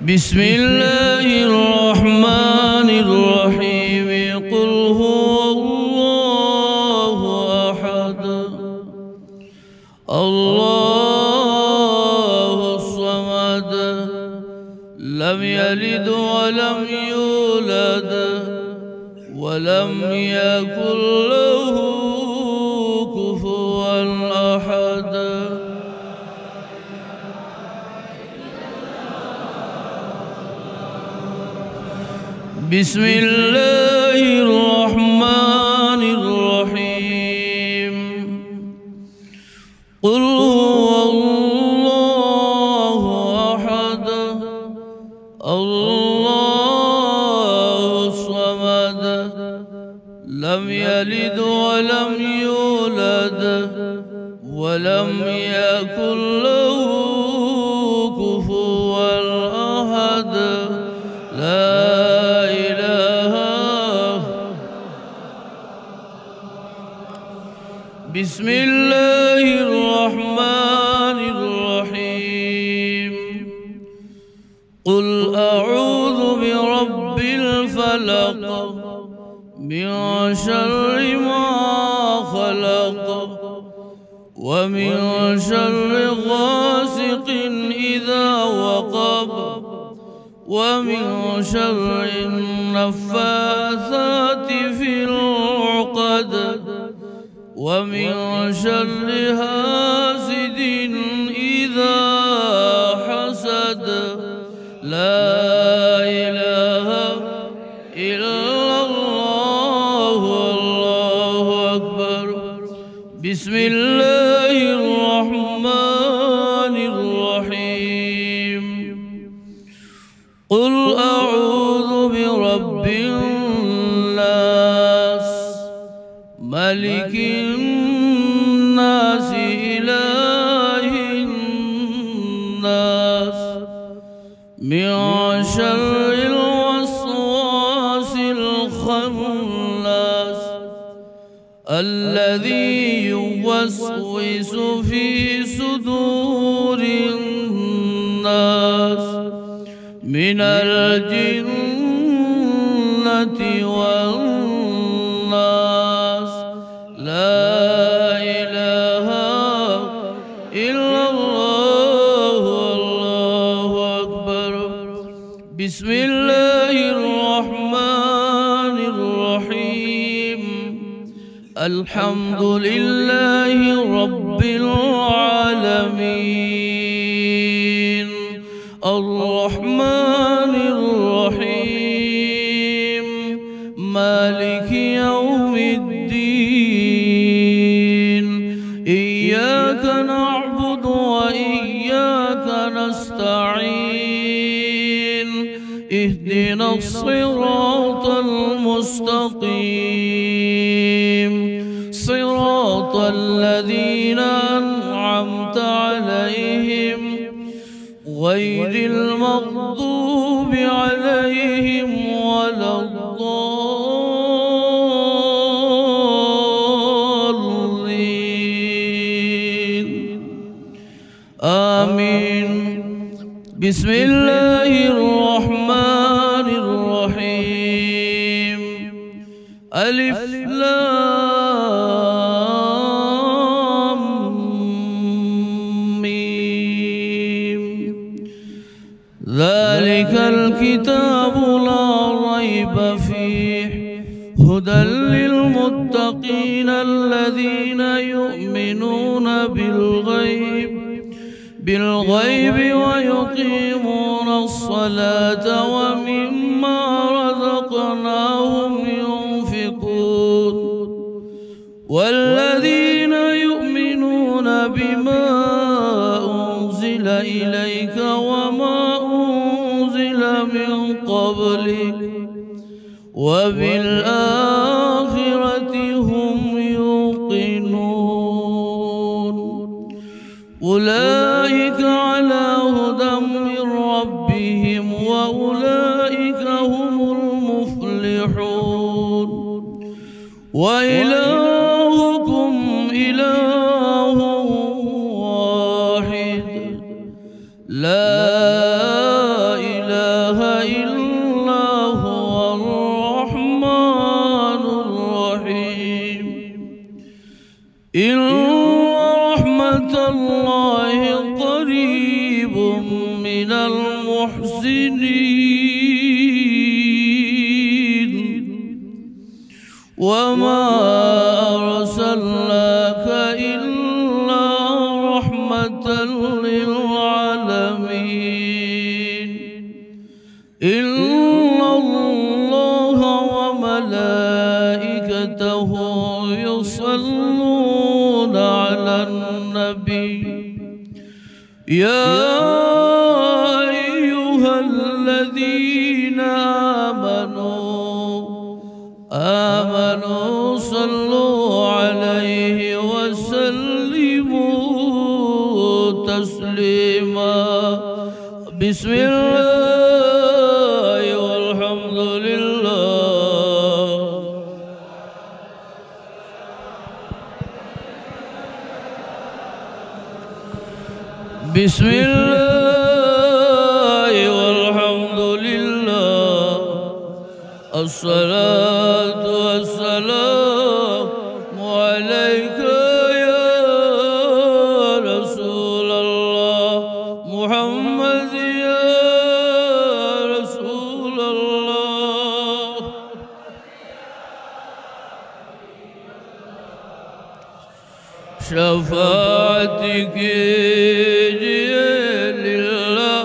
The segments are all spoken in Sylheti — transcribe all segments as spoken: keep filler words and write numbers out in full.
بسم الله الرحمن الرحيم. قل هو الله أحد، الله الصمد، لم يلد ولم يولد، ولم يكن له كفوا أحد. بسم الله الرحمن الرحيم. قل هو الله أحد، الله الصمد، لم يلد ولم يولد، ولم يكن له كفوا أحد. لا إله. بسم الله الرحمن الرحيم. قل أعوذ برب الفلق، من شر ما خلق، ومن شر غاسق إذا وقب، ومن شر النفاثات في العقد، ومن شر حاسد إذا حسد. لا إله إلا الله، والله أكبر. بسم الله الرحمن الرحيم. قل أعوذ برب الناس، ملك الناس، إله الناس، من شر الوسواس الخناس، الذي يوسوس في صدور الناس، من الجنة والناس. لا إله إلا الله، والله أكبر. بسم الله الرحمن الرحيم. الحمد لله رب العالمين. الرحمن الرحيم. مالك يوم الدين. إياك نعبد وإياك نستعين. اهدنا الصراط المستقيم، صراط الذين أنعمت عليهم، غير المغضوب عليهم ولا الضالين. آمين. بسم الله الرحمن الرحيم. ألف لام ميم. ذلك الكتاب لا ريب فيه، هدى للمتقين الذين يؤمنون بالغيب، بالغيب ويقيمون الصلاة ومما رزقناهم ينفقون. والذين يؤمنون بما أنزل إليك وما أنزل من قبلك وبالآخرة هم يوقنون. أولئك على هدى من ربهم وأولئك هم المفلحون. وإلهكم إله واحد، لا المحسنين. وما أرسلناك إلا رحمة للعالمين. إن الله وملائكته يصلون على النبي. يا أيها الذين آمنوا، آمنوا صلوا عليه وسلموا تسليما. بسم الله والحمد لله. بسم الله والحمد لله. الصلاة والسلام عليك يا رسول الله، محمد يا رسول الله. شفاعت کیجئے للہ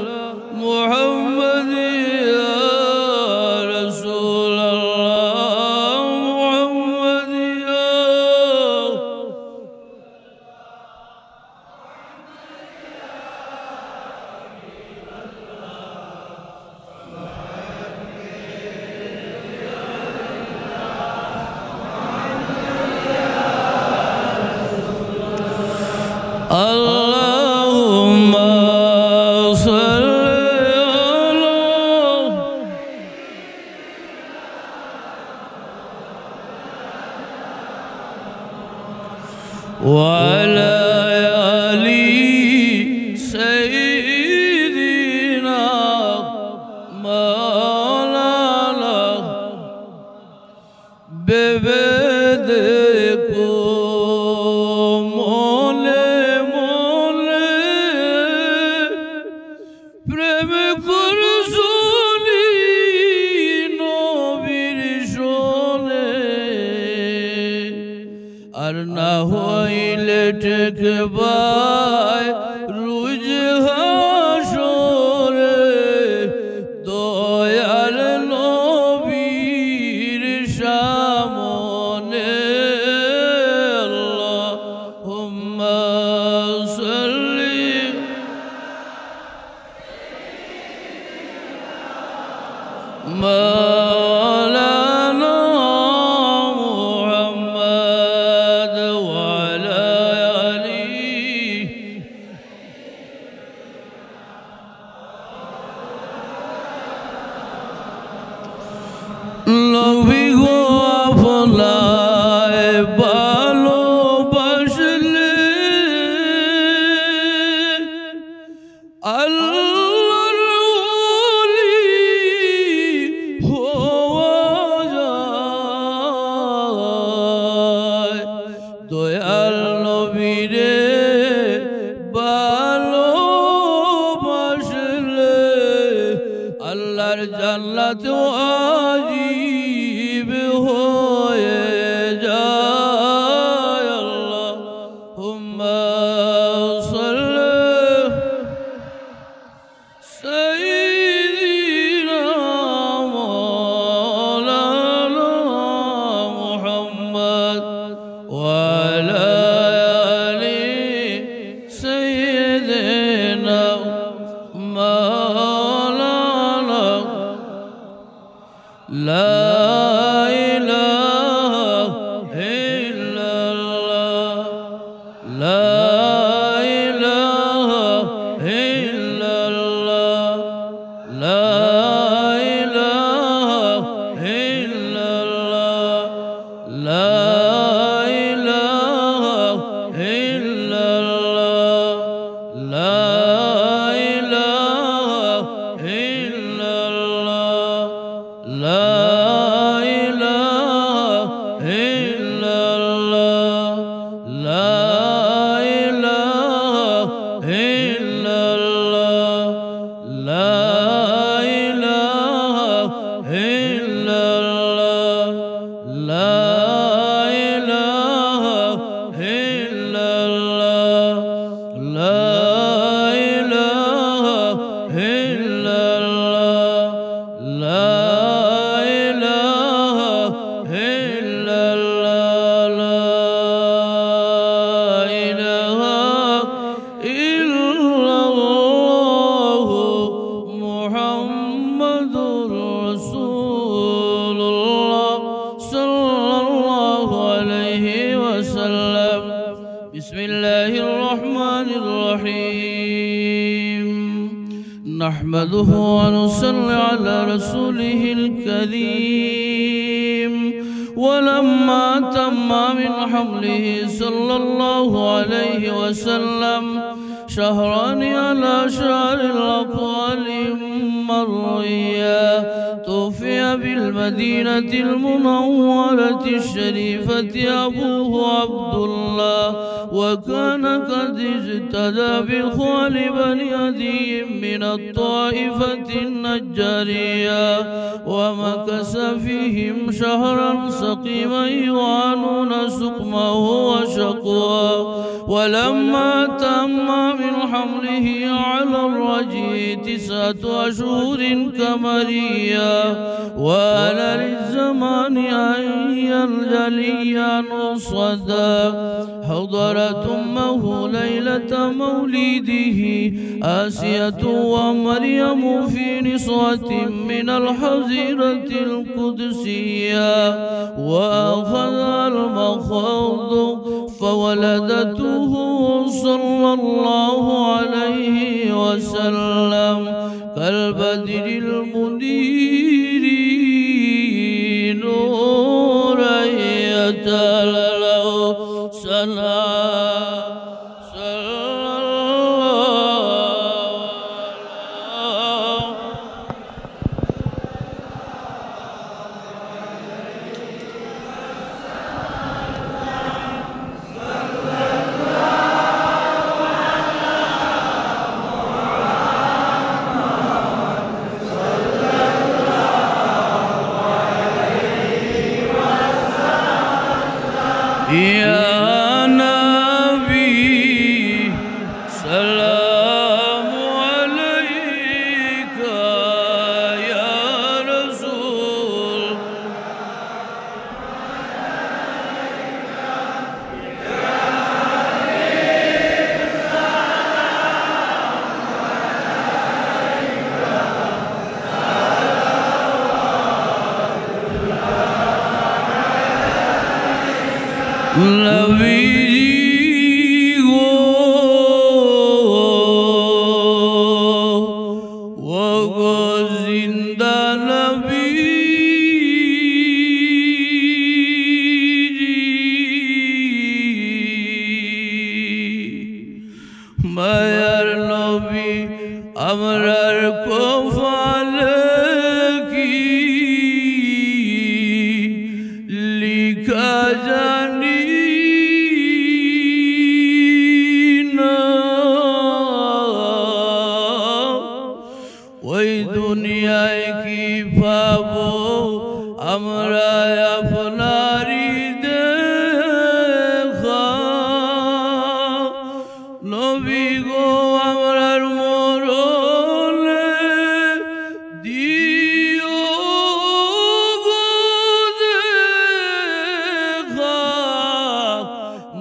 محمد یا رسول اللہ، محمد یا اللهم صل على وعلى آل سيدنا مولانا বেবে দেখো মনে মনে, প্রেম করছনি নবীর সনে। আর না হইলে ঠেকবায় রুজ হাশরে দয়াল নবীর সামনে। আল্লাহুম্মা সাল্লি مولانا محمد وعلى آله। নবী গো, আপনায় ভালোবাসলে আল্লাহর ওলি হওয়া যায়। দয়াল নবীরে ভালোবাসলে আল্লাহর জান্নাত ওয়াজিব হয়ে যায়। আল্লাহুম্মা সাল্লি سيدنا مولانا محمد وعلى آل سيدنا مولانا لا إله إلا الله، لا إله إلا الله، لا إله إلا الله، لا إله إلا الله، لا إله إلا الله. لا إله إلا الله، لا إله إلا الله، لا نحمده ونصلي على رسوله الكريم. ولما تم من حمله صلى الله عليه وسلم شهران على أشرار الأقوال مروية، توفي بالمدينة المنورة الشريفة أبوه عبد الله، وكان قد اجتدى بخوال بني عدي من الطائفة النجارية، ومكث فيهم شهرا سقيما يعانون سقمه وشقواه. ولما تم من حمله على الرجي تسعة أشهر قمرية، وآن للزمان أن ينجلي عنه الصدى، حضرت أمه ليلة مولده آسية ومريم في نسوة من الحظيرة القدسية، وأخذها المخاض فولدته صلى الله عليه وسلم كالبدر المنير نورا يتلألأ سنا. صلى الله على يا نبي، سلام عليك يا رسول. نبی گو، وگو زندہ نبی، মায়ার নবী আমরার কপালে কি লিখা জানি না। ওই দুনিয়ায় কি পাবো আমরা আপনারই দেখা? নবী গো, আমরার মরণে দিও গো দেখা,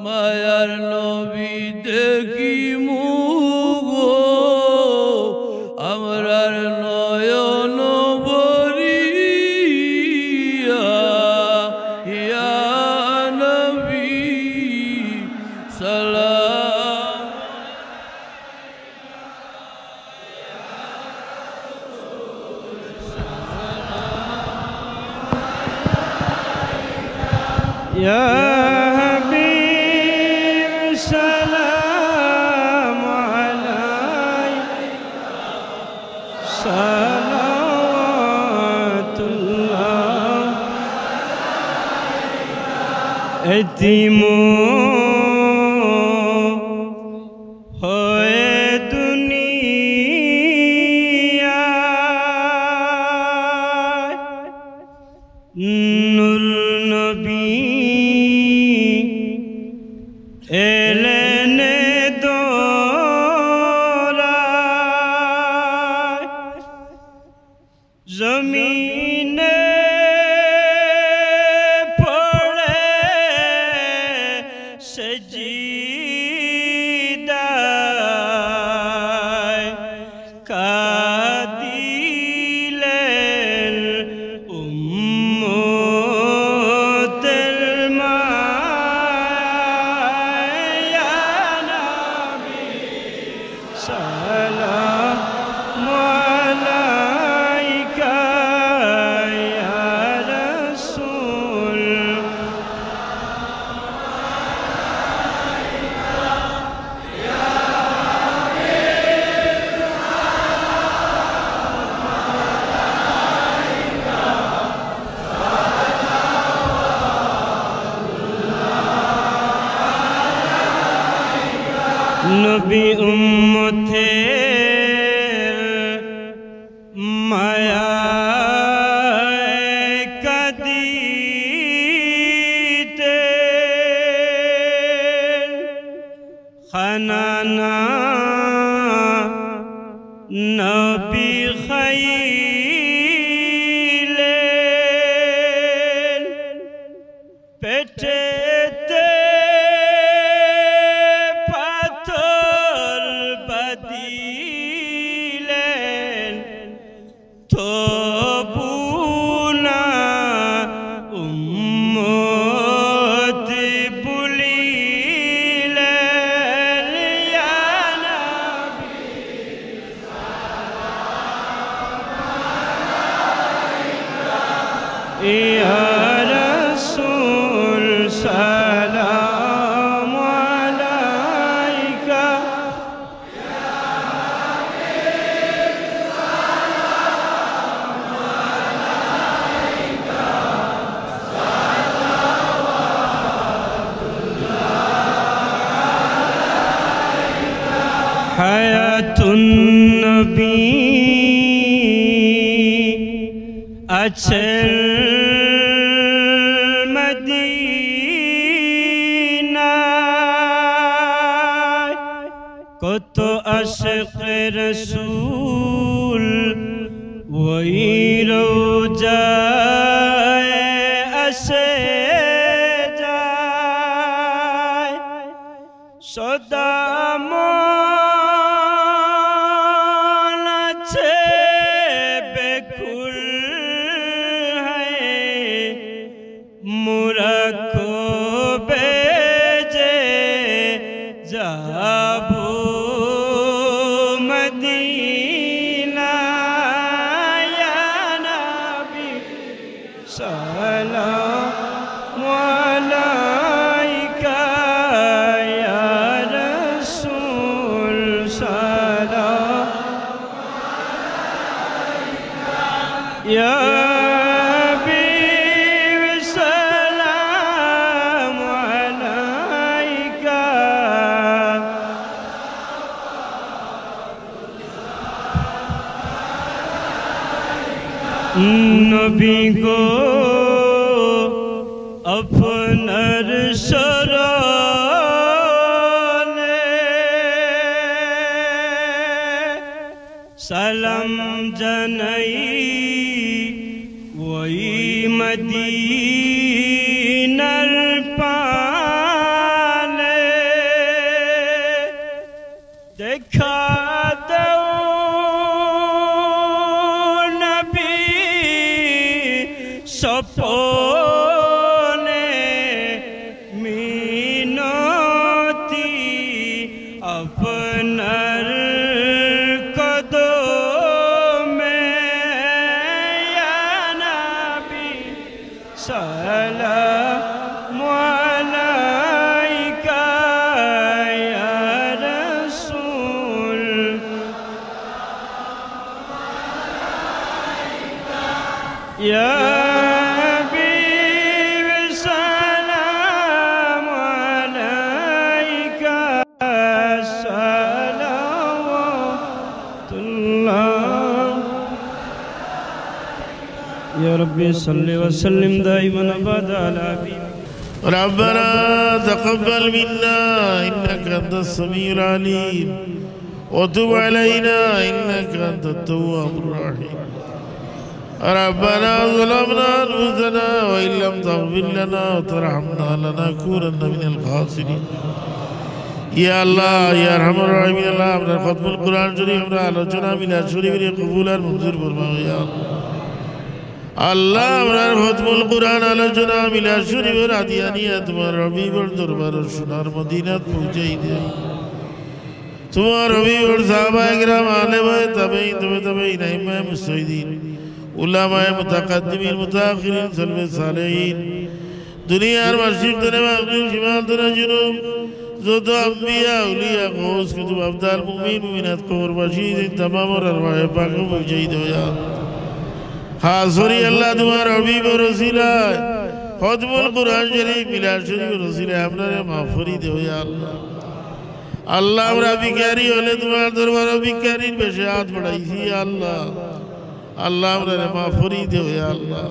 মায়ার নবী দেখিমু গো, আমরার নয়ন ভরিয়া, ইয়া নবী সালাম। يا حبيب سلام عليك، صلوات الله. এতিম হয়ে দুনিয়ায় নূর নবী এলেন দৌড়ায়, জমিনে পড়ে সেজদায়। কাঁদিলেন উম্মতের মায়া নবী সালাম মায়ায় কাঁদিতে খানা না নবী খাইলেন। পেটেতে পাথর বাঁধিলেন, তবু না উম্মত ভুলিলেন। ইয়া নবী ইয়া রাসূল সালাম আলাইকা। হায়াতুন নবী আছেন মদিনায়। কত আশিক রসুল ওই রোজায় আসে যায়। সদা মন আছে বেকুল, হায় মোরা কবে যে যাব মদিনা। ইয়া নবী সালাম আলাইকা, ইয়া রাসূল সালাম, ইয়া হাবিব সালাম আলাইকা। নবী গো, আপনার শরণে সালাম জানাই ওই মদিনার পানে। দেখা দাও নবী স্বপনে মিনতি আপনার কদমে। ইয়া নবী সালাম আলাইকা ইয়া রাসূল। ইয়া হাবিব সালাম আলাইকা সালাওয়াতুল্লাহ। يا رب صل وسلم دائما أبدا على حبيبك. ربنا تقبل منا إنك أنت السميع العليم وتب علينا إنك أنت التواب الرحيم. ربنا ظلمنا أنفسنا وإن لم تغفر لنا وترحمنا لنكونن من الخاسرين. ইয়া আল্লাহ, ইয়া আরহামার রাহিমিন, আল্লাহ, আমরার খতমুল কোরআন শরীফ, আমরার আলোচনা মিলাদ শরীফরে কবুল আর মঞ্জুর ফরমাও, ইয়া আল্লাহ। আল্লাহ, আমরার খতমুল কোরআন আলোচনা মিলাদ শরীফর হাদিয়া নিয়া তুমার হাবিবর দরবারো সোনার মদিনাত পৌঁছাই দেও। তুমার হাবিবর সাহাবায়ে কেরাম, আলে বায়ে তাবেঈন, তবে তাবেঈন, আইম্মায়ে মুজতাহিদিন, উলামায়ে মুতাকাদ্দিমিন, মুতাআখিরিন, সালফে সালেহিন, দুনিয়ার মাশরিক তনে মাগরিব, শিমাল তনে জুনুব, যত আম্বিয়া, আউলিয়া, গাউস, কুতুব, আবদাল, মুমিন, মুমিনাত, কবরবাসী, তামামর আরওয়াহে পাকো পৌঁছাই দেও ইয়া আল্লাহ। খাস করি আল্লাহ তুমার হাবিবর উসিলায়, খতমুল কোরআন শরীফ, মিলাদ শরীফর উসিলায় আমরারে মাফ করি দেও ইয়া আল্লাহ। আল্লাহ, আমরা ভিখারি অকলে তুমার দরবারো ভিখারির বেশে আত বাড়াইছি ইয়া আল্লাহ। আল্লাহ, আমরারে মাফ করি দেও, ইয়া আল্লাহ।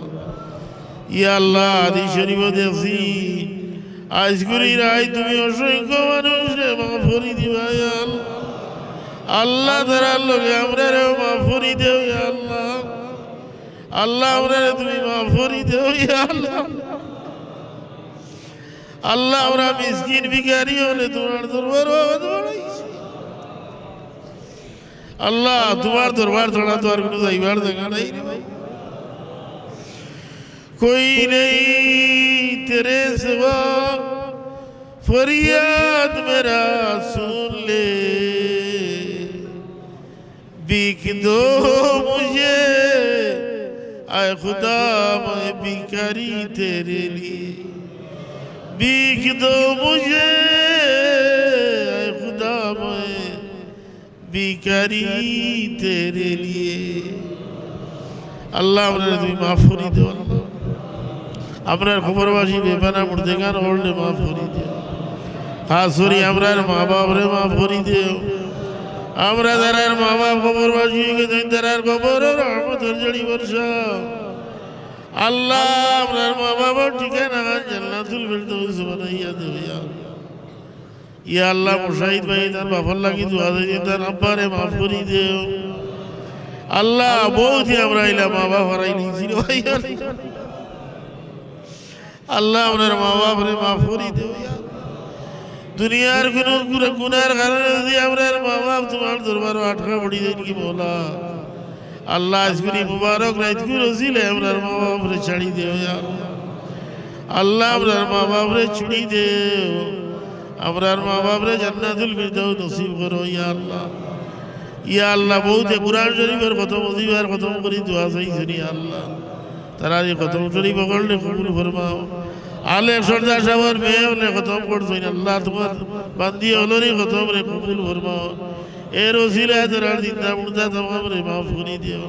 ইয়া আল্লাহ, হাদিস শরীফো দেখছি, আইজ করি রাইত তুমি অসংখ্য মানুষরে মাফ করি দিবা, ইয়া আল্লাহ। আল্লাহ, তারার লগে আমরারেও মাফ করি দেও, ইয়া আল্লাহ। আল্লাহ, আমরারে তুমি মাফ করি দেও, ইয়া আল্লাহ। আল্লাহ, আমরা মিসকিন ভিখারি অকলে তুমার দরবারো আওয়াজ বাড়াইছি। আল্লাহ, তুমার দরবার ছাড়া তো আর কুনু যাইবার জাগা নাই রে ভাই। کوئی نہیں تیرے سوا، فریاد میرا سن لے۔ بھیک دو مجھے، اے خدا میں بھکاری تیرے لیے۔ بھیک دو مجھے، اے خدا میں بھکاری تیرے لیے۔ আল্লাহ, আমরারে তুমি মাফ করি দেও। আমরার কবরবাসী বেপানা মুর্দেগান অকলরে মাফ করি দেও। খাছ করি আমরার মা বাফরে মাফ করি দেও। আমরা যারার মা বাফ কবরবাসী অই গেছইন, তারার কবরো রহমতর ঝড়ি বর্ষাও। আল্লাহ, আমরার মা বাফর ঠিকানাখান জান্নাতুল ফেরদাউস বানাইয়া দেও, ইয়া আল্লাহ। ইয়া আল্লাহ, মুজাহিদ ভাই তান বাফর লাগি দোয়া চাইছইন, তান আব্বারে মাফ করি দেও। আল্লাহ, বউতে আমরা ইলা মা বাফ হারাই নিছি রে ভাই। আল্লাহ, আমরার মা বাফরে মাফ করি দেও, ইয়া আল্লাহ। দুনিয়ার কুনু গুনা-, গুনার কারণে যুদি আমরার মা বাফ তুমার দরবারো আটকা পড়ি যাইন গি মওলা, আল্লাহ, আইজ করি মুবারক রাইতকুর উছিলায় আমরার মা বাফরে ছাড়ি দেও, ইয়া আল্লাহ। আল্লাহ, আমরার মা বাফরে ছাড়ি দেও, আমরার মা বাফরে জান্নাতুল ফিরদাউস নসিব করো, ইয়া আল্লাহ। ইয়া আল্লাহ, বউতে কুরআন শরীফর খতম, অজিফার খতম করি দোয়া চাইছইন, ইয়া আল্লাহ। তারার ই খতম শরীফ অকলরে কবুল ফরমাও। আলেক সর্দার সাবর মেয়ে অকলে খতম করছইন, আল্লাহ, তুমার বান্দি অকলর ই খতমরে কবুল ফরমাও। এর উছিলায় তারার জিন্দা মুর্দা তামামরে মাফ করি দেও।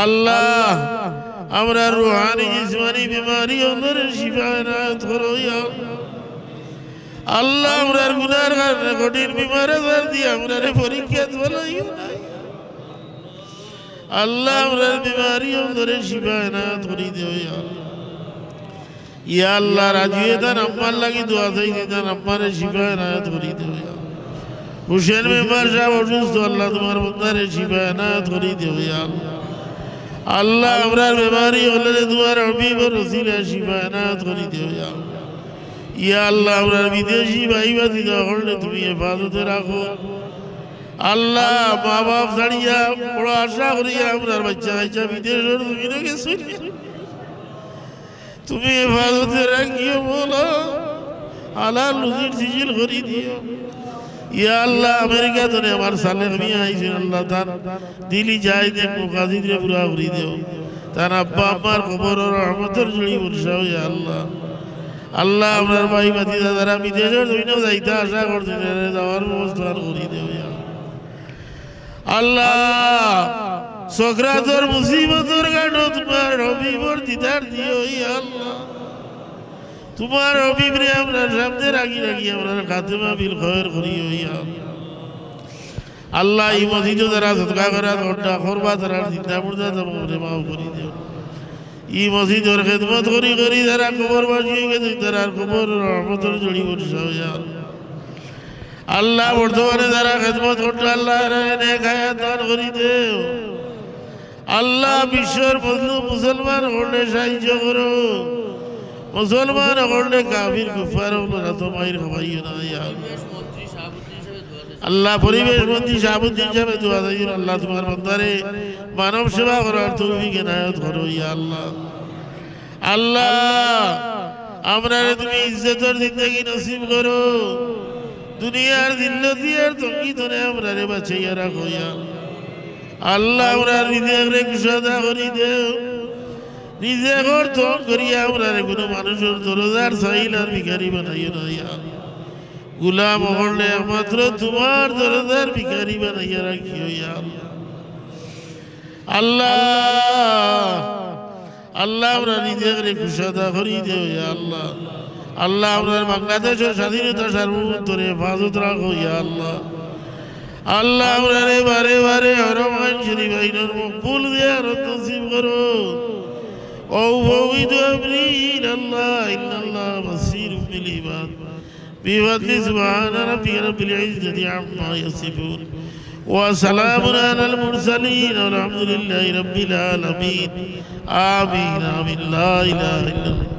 আল্লাহ, আমরার রুহানি জিসমানি বেমারি অকলরে শিফা এনায়েত করো, ইয়া আল্লাহ। আল্লাহ, আমরার গুনার কারণে কঠিন বেমার আজার দিয়া আমরারে পরীক্ষাত ফালাইও না। আল্লাহ, আমরার বেমারি অকলরে শিফা এনায়েত করি দেও, ইয়া আল্লাহ। ইয়া আল্লাহ, রাজুয়ে তান আম্মার লাগি দোয়া চাইছইন, তান আম্মারে শিফা এনায়েত করি দেও, ইয়া আল্লাহ। হুসেন মেম্বার সাব অসুস্থ, আল্লাহ, তুমার বন্দারে শিফা এনায়েত করি দেও, ইয়া আল্লাহ। আল্লাহ, আমরার বেমারি অকলরে তুমার হাবিবর উছিলায় শিফা এনায়েত করি দেও, ইয়া আল্লাহ। ইয়া আল্লাহ, আমরার বিদেশি ভাই ভাতিজা অকলরে তুমি হেফাজতে রাখো। আল্লাহ, মা বাফ ছাড়িয়া বড় আশা করিয়া আমরার বাইচ্চা কাইচ্চা বিদেশর জমিনো গেছইন। তুমি হেফাজতে রাখিও মওলা, হালাল রুজির সিজিল করি দিও। ইয়া আল্লাহ, আমেরিকা তনে আমার সালেহ মিয়া আইছইন, আল্লাহ, তান দিলি চাহিদা মুকাসিদরে পুরা করি দেও। তান আব্বা আম্মার কবরো রহমতর ঝড়ি বর্ষাও, ইয়া আল্লাহ। আল্লাহ, আমরার ভাই ভাতিজা যারা বিদেশর জমিনো যাইতা আশা করছইন, তারার যাওয়ার ব্যবস্থা করি দেও, ইয়া আল্লাহ। আল্লাহ, সকরাতর মুসিবতর ঘাটো তুমার হাবিবর দিদার দিও, ইয়া আল্লাহ। তুমার হাবিবরে আমরার সামনে রাখি রাখি আমরার খাতেমা বিল খয়ের করিও, ইয়া আল্লাহ। আল্লাহ, ই মসজিদো যারা সদকা করাত, খরচ করবা, তারার জিন্দা মুর্দা তামামরে মাফ করি দেও। ই মসজিদর খেদমত করি করি যারা কবরবাসী অই গেছইন, তারার কবরো রহমতর ঝড়ি বর্ষাও, ইয়া আল্লাহ। আল্লাহ, বর্তমানে যারা খেদমত কররা, আল্লাহ, এরারে নেক হায়াত দান করি দেও। আল্লাহ, বিশ্বর মজলুম মুসলমান অকলরে সাহায্য করো। মুসলমান অকলরে কাফির কুফফার অকলর আতো মাইর খাওয়াইও না, ইয়া আল্লাহ। আল্লাহ, পরিবেশ মন্ত্রী শাহাবুদ্দিন সাবে দোয়া চাইছইন, আল্লাহ, তুমার বন্দারে মানব সেবা করার তৌফিক এনায়েত করো, ইয়া আল্লাহ। আল্লাহ, আমরারে তুমি ইজ্জতর জিন্দেগি নসিব করো। দুনিয়ার জিল্লতি আর তঙ্গি তনে আমরারে বাঁচাইয়া রাখো, ইয়া আল্লাহ। আল্লাহ, আমরার রিজেকরে কুশাদা করি দেও। রিজেকর তং করিয়া আমরারে কুনু মানুষর দরজার সাইল আর ভিখারি বানাইও না, ইয়া আল্লাহ। গুলাম অকলরে একমাত্র তুমার দরজার ভিখারি বানাইয়া রাখিও, ইয়া আল্লাহ। আল্লাহ, আল্লাহ, আমরার রিজেকরে কুশাদা করি দেও, ইয়া আল্লাহ। আল্লাহ, আমরার বাংলাদেশর স্বাধীনতা সার্বভৌমত্বরে হেফাজত রাখো, ইয়া আল্লাহ। আল্লাহ, আমরারে বারে বারে হরমাইন শরীফ আইনর মকবুল জিয়ারত নসিব করো। وأفوض أمري إلى الله إن الله بصير بالعباد. بفضل سبحان ربك رب العزة عما يصفون. وسلام على المرسلين والحمد لله رب العالمين. آمين، آمين. لا إله إلا الله.